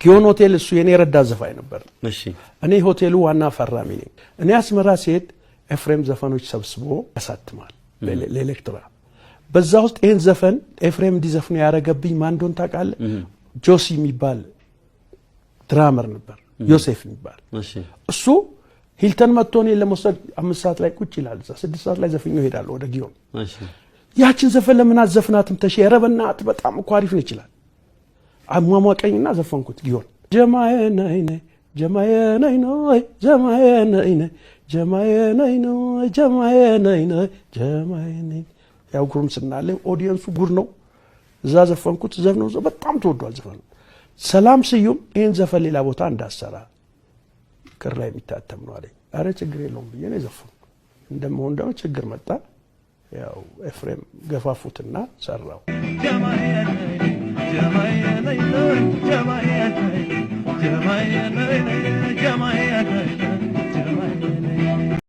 ጊዮን ሆቴል እሱ የኔ ረዳት ዘፋኝ ነበር። እኔ ሆቴሉ ዋና ፈራሚ ነኝ። እኔ አስመራ ሲሄድ ኤፍሬም ዘፈኖች ሰብስቦ ያሳትማል ለኤሌክትራ። በዛ ውስጥ ይህን ዘፈን ኤፍሬም እንዲዘፍኑ ያደረገብኝ ማን እንደሆነ ታውቃለህ? ጆሲ የሚባል drummer ነበር፣ ዮሴፍ የሚባል። እሱ ሂልተን መጥቶ እኔን ለመውሰድ 5 ሰዓት ላይ ቁጭ ይላል። እዛ 6 ሰዓት ላይ ዘፍኜው እሄዳለሁ ወደ ጊዮን። ያችን ዘፈን ለምን አዘፍናትም ተሼ? ኧረ በእናትህ በጣም እኮ አሪፍ ነው ይችላል። አሟሟቀኝና ዘፈንኩት ጊዮን። ጀማዬ ነይ ነይ ጀማዬ ነይ ነይ ጀማዬ ነይ ነይ ጀማዬ ነይ ነይ ጀማዬ ነይ ነይ ጀማዬ ነይ። ያው ጉርምስና አለ፣ audience ኡ ጉድ ነው። እዛ ዘፈንኩት። ዘፍነው በጣም ተወዷል ዘፈኑ። ሰላም ስዩም ይህን ዘፈን ሌላ ቦታ እንዳሰራ ክር ላይ የሚታተም ነው አለኝ። አረ ችግር የለውም ብዬ ነው የዘፈንኩት። እንደመሆን ደግሞ ችግር መጣ። ያው ኤፍሬም ገፋፉትና ሰራው። ጀማዬ ነይ ጀማዬ ነይ ነይ ጀማዬ ነይ ጀማዬ ነይ ነይ።